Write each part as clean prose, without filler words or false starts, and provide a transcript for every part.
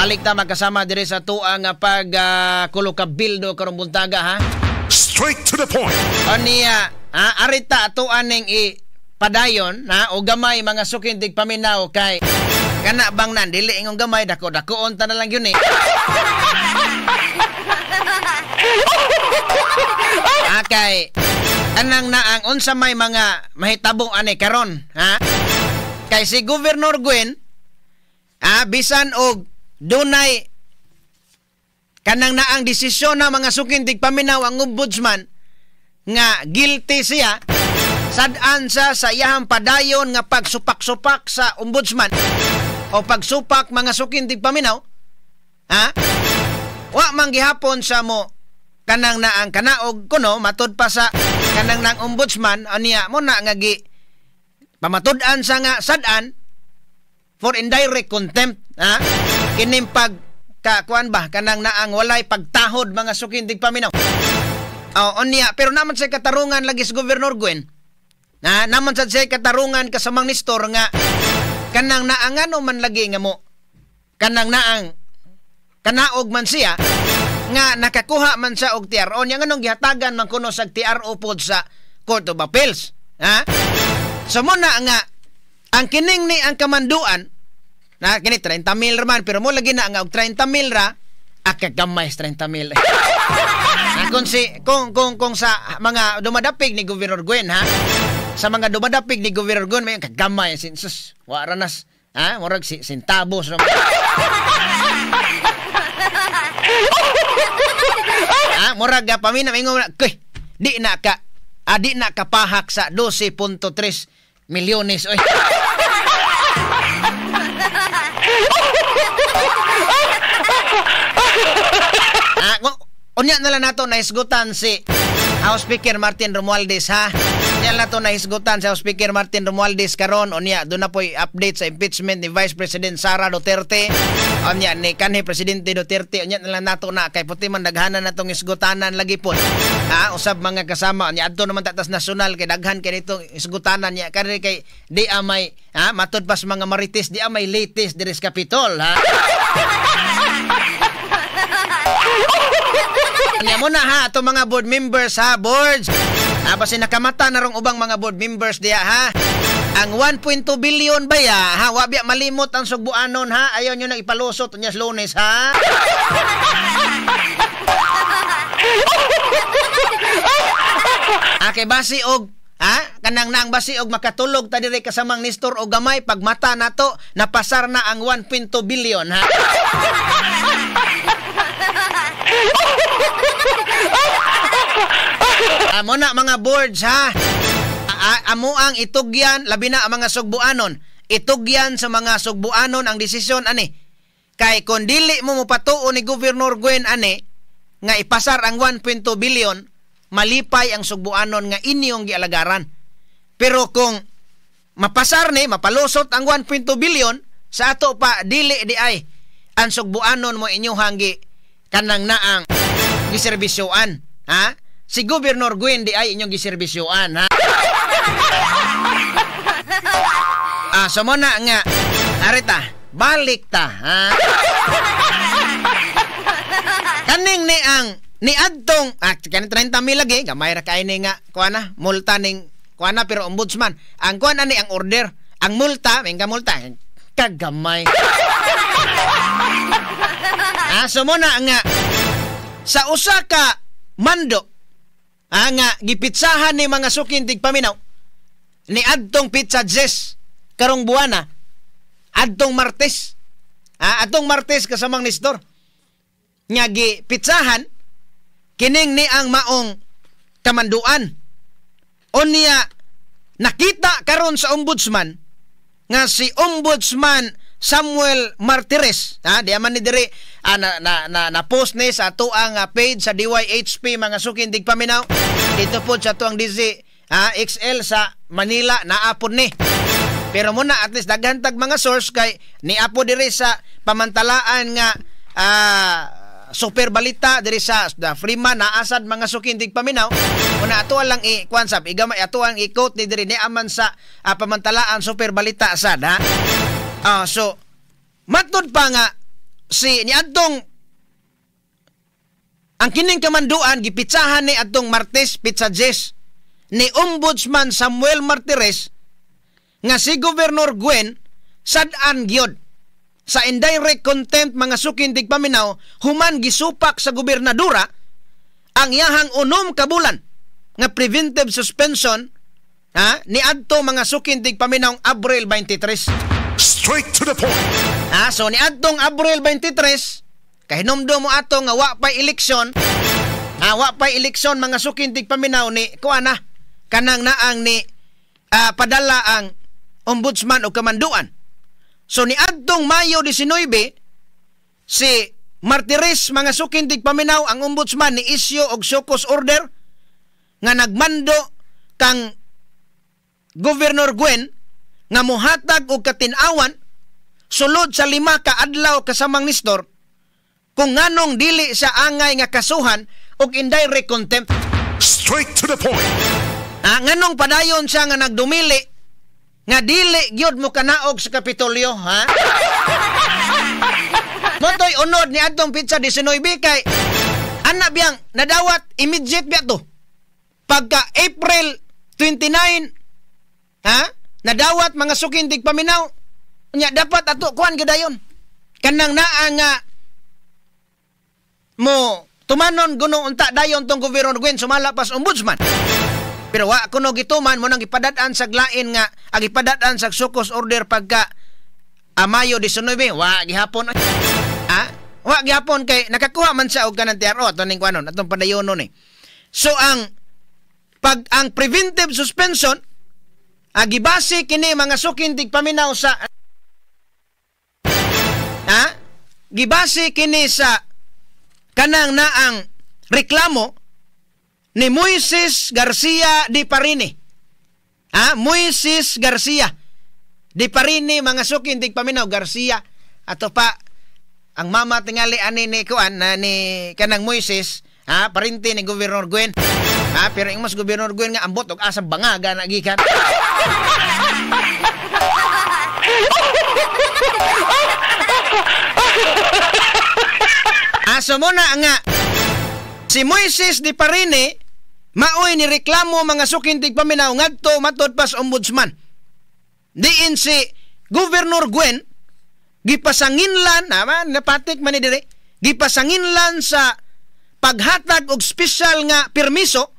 Balik ta magkasama diri sa tuang nga pag kulokabildo karong buntaga, ha. Straight to the point. Aniya, ha, arita ato aning i padayon ha o gamay, mga suking tigpaminaw, kay kana bang nan dili ingong gamay, dako dakoon ta na lang yun eh. Kay anang naang unsa may mga mahitabo ani karon, ha? Kay si Governor Gwen, ha, bisan og dunay kanang naang desisyon na, mga suking tigpaminaw, ang ombudsman nga guilty siya, sad-an sa iyahang padayon nga pagsupak-supak sa ombudsman o pagsupak, mga suking tigpaminaw, ha, wa man gihapon sa mo kanang naang kanaog kuno matud pa sa kanang nang ombudsman. Aniya mo na nga gi pamatud-an sa nga sad-an for indirect contempt, ha, kining pag ka kuan ba kanang naang walay pagtahod, mga suking tigpaminaw. Oh, unya pero naman sa katarungan lagi si Governor Gwen na naman sa siya katarungan kasamang Nestor nga kanang naangano man lagi nga mo kanang naang kanaog man siya nga nakakuha man siya og TRO niya, nganong gihatagan man kuno sa TRO pod sa Court of Appeals, ha. So mo na nga ang kining ni ang kamanduan na kini 30 mil man, pero mo lagi na nga og 30 mil ra akagamay 30 mil. Na kung si kung sa mga dumadapig ni Governor Gwen, ha, sa mga dumadapig ni Governor Gwen may kagamay sin sus wa ra nas, ha, murag si sentabos ra. Ha, murag pamina ingon na kuy di na ka di na kapahak sa 12.3 milyones oy. Unya na lang nato nahisgutan si House Speaker Martin Romualdez, ha. Unya na nato nahisgutan si House Speaker Martin Romualdez karon. Unya doon na po'y update sa impeachment ni Vice President Sara Duterte. Unya ni kanhi Presidente Duterte. Unya na lang nato na kay puti man daghanan natong isgutanan lagi po. Ha, usab mga kasama. Unya adto naman tatas nasyonal kay daghan kay nitong isgutanan niya kay kay di amay, ha, matud pas mga marites di amay latest diri sa Capitol, ha. Nya mo na ha, ato mga board members, ha, boards. Ha, basi nakamata na rong ubang mga board members diya, ha. Ang 1.2 billion ba ya, ha, wa biya malimot ang sugbuanon, ha. Ayaw nyo nang ipalusot unya sa Lunes, ha. Okay, basi og ha, kanang naang basi og makatulog ta diri kasamang Nestor og gamay pagmata nato napasar na ang 1.2 billion, ha. Amo na mga boards, ha. Amo ang itugyan labi na ang mga sugbuanon. Itugyan sa mga sugbuanon ang desisyon ani. Kay kon dili mo mopatuo ni Governor Gwen ani nga ipasar ang 1.2 billion, malipay ang sugbuanon nga inyong gialagaran. Pero kung mapasar ni, mapalusot ang 1.2 billion, sa ato pa dili di ay ang sugbuanon mo inyong hanggi kanang naang giserbisyoan, ha? Si Governor Gwen di ay inyong giserbisyoan, ha? Ah, so mo na nga arita, balik ta, ha? Kaning ni ang ni adtong kani 30 mil lagi gamay ra kay ni nga kuana multa ning kuana, pero ombudsman ang kuan ani ang order ang multa may multa kagamay. Ah, so mo na nga sa usa ka mando nga gipitsahan ni mga suking tigpaminaw ni adtong pizza Jess karong buwana adtong Martes, adtong Martes kasamang Nestor nga gipitsahan kining ni ang maong kamanduan. Unya nakita karon sa ombudsman nga si Ombudsman Samuel Martires, ha, di man ni diri na post ni sa atuang page sa DYHP, mga suking tigpaminaw. Dito po sa atuang DZ XL sa Manila naapod ni. Pero muna at least daghan tag mga source kay niapo diri sa pamantalaan nga super balita diri sa the Freeman naasad, mga suking tigpaminaw. Una ato lang i kuan sab igamay ato ang i-quote ni diri ni aman sa pamantalaan super balita sad, ha. So matud pa nga si niadtong ang kining kamanduan gipitsahan ni adtong Martes pitsa 10 ni Ombudsman Samuel Martires nga si Governor Gwen sad-an gyud sa indirect contempt mga suking tigpaminaw human gisupak sa gobernadora ang iyahang 6 ka bulan nga preventive suspension ha niadto mga suking tigpaminaw Abril 23. Straight to the point. Ha, so niadtong Abril 23 kahinumdum mo ato nga wa pay eleksyon. Ha, wa pay eleksyon mga suking tigpaminaw ni kuan na kanang naang ni padala ang ombudsman o kamanduan. So niadtong Mayo 19 si Martires mga suking tigpaminaw ang ombudsman ni issue og show cause order nga nagmando kang Governor Gwen nga mohatag og katin-awan sulod sa 5 ka adlaw kasamang Nestor kung nganong dili sa angay nga kasuhan og indirect contempt. Straight to the point. Nganong padayon siya nga nagdumili nga dili gyud mo kanaog sa Kapitolyo, ha? Motoy unod ni adtong pitsa 19 kay ana biyang nadawat immediate biya to. Pagka April 29, ha? Nadawat mga suking tigpaminaw nya dapat ato kuan gyud kanang naa nga mo tumanon guno unta dayon tong Governor Gwen sumala pas ombudsman. Pero wa kuno gituman mo nang gipadad-an sa lain nga ang gipadad-an sa show cause order pagka Mayo 19 wa gihapon. Ha? Wa gihapon kay nakakuha man siya og kanang TRO ato ning kuanon atong padayonon ni. So ang pag ang preventive suspension gibase kini mga suking tigpaminaw sa ha? Gibase kini sa kanang naang reklamo ni Moises Garcia de Parini. Ha? Moises Garcia de Parini mga suking tigpaminaw Garcia ato pa ang mama tingali ani ni kuan na ni kanang Moises, ha, parente ni Governor Gwen. Ha, pero ang mas Governor Gwen nga ambot og asang bangaga na gikan. So muna nga si Moises de Parini maoy ni reklamo mga suking tigpaminaw ngadto matod pas ombudsman. Diin si Governor Gwen gipasanginlan, napatik man ni dire, gipasanginlan sa paghatag og espesyal nga permiso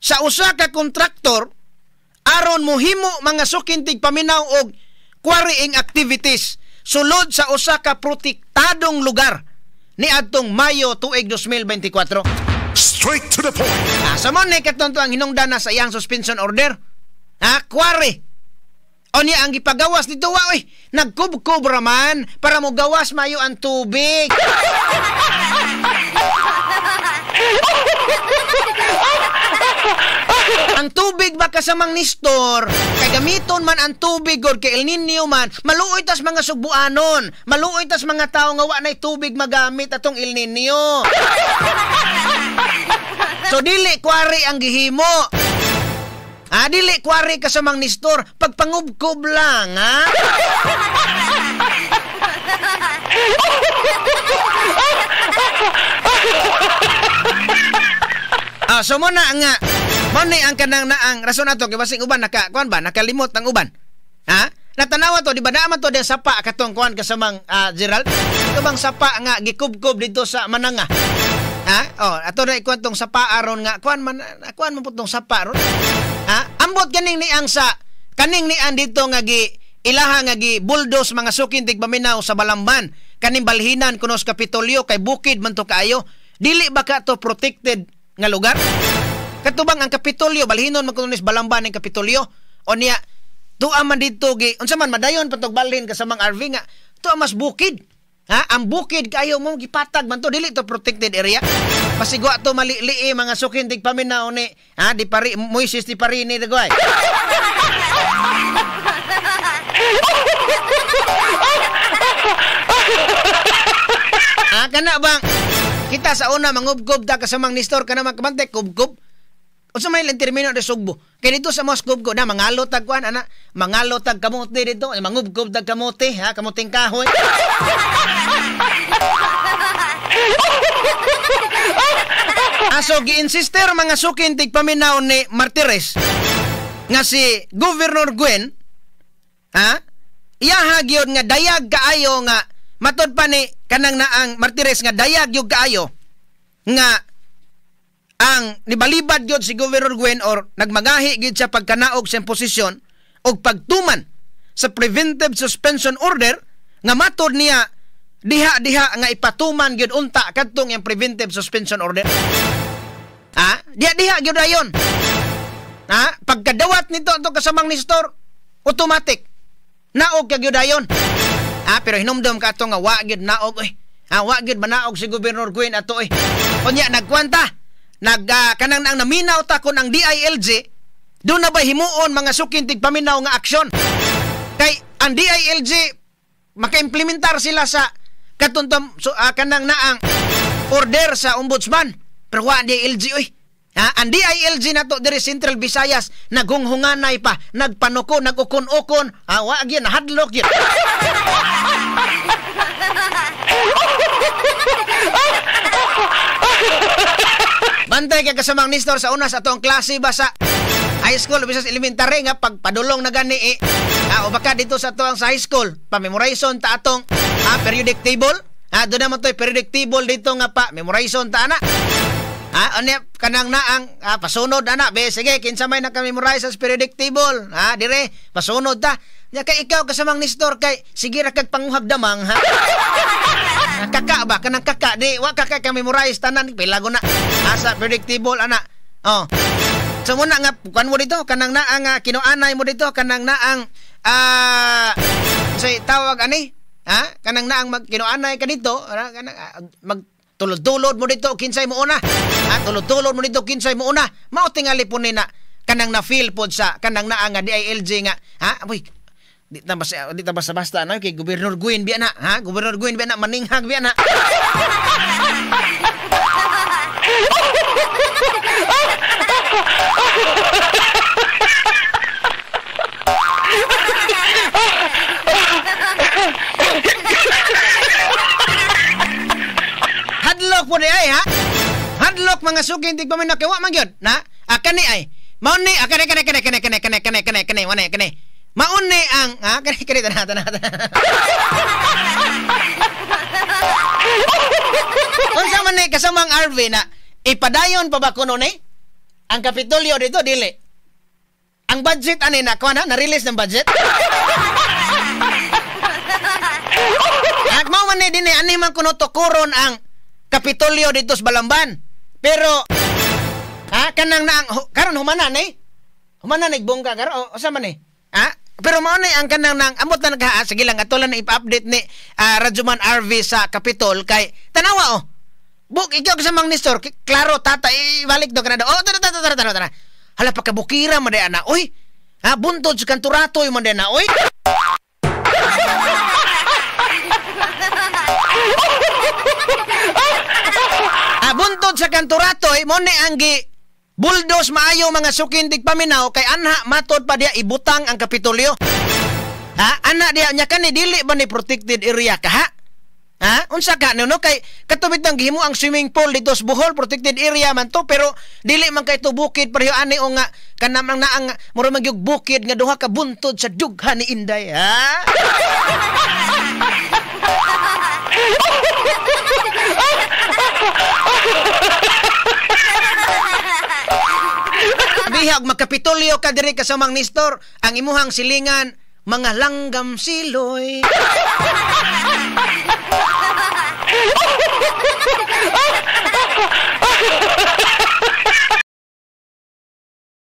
sa usa ka kontraktor aron mohimo mga suking tigpaminaw og quarrying activities sulod sa usa ka protektadong lugar niadtong Mayo tuig 2024. Straight to the point. Sa mo ni katonto ang hinungdan na sa iyang suspension order. Ha, quarry. O niya ang gipagawas dito, wa oy, nagkubkob ra man para mo gawas mayo ang tubig. Ang tubig ba kasamang Nestor? Kay gamiton man ang tubig or kay El Nino man, maluoy tas mga sugbuanon, maluoy tas mga tao nga wa nay tubig magamit atong El Nino. So dili kwari ang gihimo. Ah, dili kwari kasamang Nestor, pagpangubkob lang, ha? So mo na nga mo ni ang kanang naang rason ato kay basing uban naka kuan ba nakalimot ang uban. Ha? Natanawa to di ba naa man to din sapa katong kuan kasamang Gerald? Ito bang sapa nga gikubkob dito sa Mananga? Ha? Oh, ato na ikuan tong sapa aron nga kuan man putong sapa ron. Ha? Ambot kaning niang sa kaning niang dito nga gi ilaha nga gi bulldoze mga suking tigpaminaw sa Balamban kaning balhinan kuno sa Kapitolyo kay bukid man to kaayo. Dili ba ka to protected nga lugar? Katubang ang Kapitolyo balhinon man kuno ni Balamban ang Kapitolyo. O niya tuwa man didto gi unsa man madayon patog balhin kasamang RV nga tuwa mas bukid. Ha? Ang bukid kayo mo gipatag man to, dili to protected area. Pasigwa to malili mga sukin tigpaminaw ni ha di pari Moises di Parini dagway. Ha kana bang kita sa una mangubkob ta kasamang Nestor kana man kabante kubkob. Unsa may lang termino de sugbo? Kay dito sa mos kubkob na mangalo tag kuan ana, mangalo tag kamote dito, mangubkob tag kamote ha, kamuting kahoy. So gi-insister mga sukin tigpaminaw ni Martires nga si Governor Gwen, ha, iyaha gyud nga dayag kaayo nga matod pa ni kanang naang Martires nga dayag gyud kaayo nga ang nibalibad gyud si Governor Gwen or nagmangahi gyud siya pagkanaog sa posisyon og pagtuman sa preventive suspension order nga matod niya diha-diha nga ipatuman gyud unta kadtong yung preventive suspension order. Ha? Diha-diha gyud ayon. Ha? Pagkadawat nito ato kasamang Nestor, automatic naog ka gyud ayon. Ha? Pero hinumdum ka ato nga wa gyud naog oy. Ha, wa gyud manaog si Governor Gwen ato oy. Unya nagkwanta, nag kanang ang naminaw ta kon ang DILG do na ba himuon mga sukin tigpaminaw nga aksyon. Kay ang DILG maka-implementar sila sa katuntom so, kanang naang order sa ombudsman. Pero wa DILG oy. Ha, ang DILG nato diri Central Visayas nagunghunganay pa, nagpanuko, nagukon-ukon, ha, wa gyud nahadlok gyud. Bantay kay kasamang Nestor sa una sa atong klase ba sa high school bisan elementary nga pagpadulong na gani eh. Ha, o baka dito sa atoang sa high school, pa-memorizon ta atong periodic table. Ha, doon naman to'y periodic table dito nga pa memorizon ta ana. Ha, ano kanang naang pasunod ana be, sige kinsa may naka-memorize sa periodic table. Ha, dire pasunod ta. Nya kay ikaw kasamang Nestor kay sige ra kag panguhag damang ha. Kaka ba kanang kaka di wa ka kay memorize tanan pila go na sa periodic table ana. Oh. So muna nga kuan mo dito kanang naang kinuanay mo dito kanang naang say tawag ani ha kanang naang magkinuanay ka dito kanang mag tulod-tulod mo dito kinsay mo una. Ha, tulod-tulod mo dito kinsay mo una. Mao tingali po ni na kanang na feel pod sa kanang naa nga DILG nga ha, uy di ta basta-basta na kay Governor Gwen biya na ha, Governor Gwen biya na maninghag biya na. Hadlok po di ay ha. Hadlok mga sukin tigpaminaw kay wa man gyud na kani ay mao ni kani kani kani kani kani kani kani kani kani wani kani maun ni ang ha kani kani tana tana. Unsa man ni kasamang RV na ipadayon pa ba kuno ni ang Kapitolyo dito dili. Ang budget ani na kuan ha, na-release ng budget. At mao man ni dinhi ani man kuno tukuron ang Kapitolyo dito sa Balamban. Pero ha kanang naang karon humana ni. Humana ni bongga karon usa man ni. Ha? Pero mao ni ang kanang nang amot na nagha sige lang ato lang na ipa-update ni Radyoman RV sa Kapitol kay tanawa oh. Buk ikaw kasamang Nestor klaro tata ibalik do kanada. Oh tara tara tara tara. Hala pakabukira man day ana oy. Ha buntod sa kanturatoy man day na oy. Buntod sa kanturatoy mo ni ang gi buldos maayo mga sukin tigpaminaw kay anha matod pa diya ibutang ang Kapitolyo. Ha ana diya nya kani dili ba ni protected area ka ha? Ha unsa ka no kay katubit nang gihimo ang swimming pool dito sa Bohol protected area man to pero dili man kay to bukid pareho ani o nga kanang naang mura man gyud bukid nga duha ka buntod sa dughan ni Inday ha. Bihag magkapitolyo ka diri kasamang Nestor ang imuhang silingan mga langgam siloy.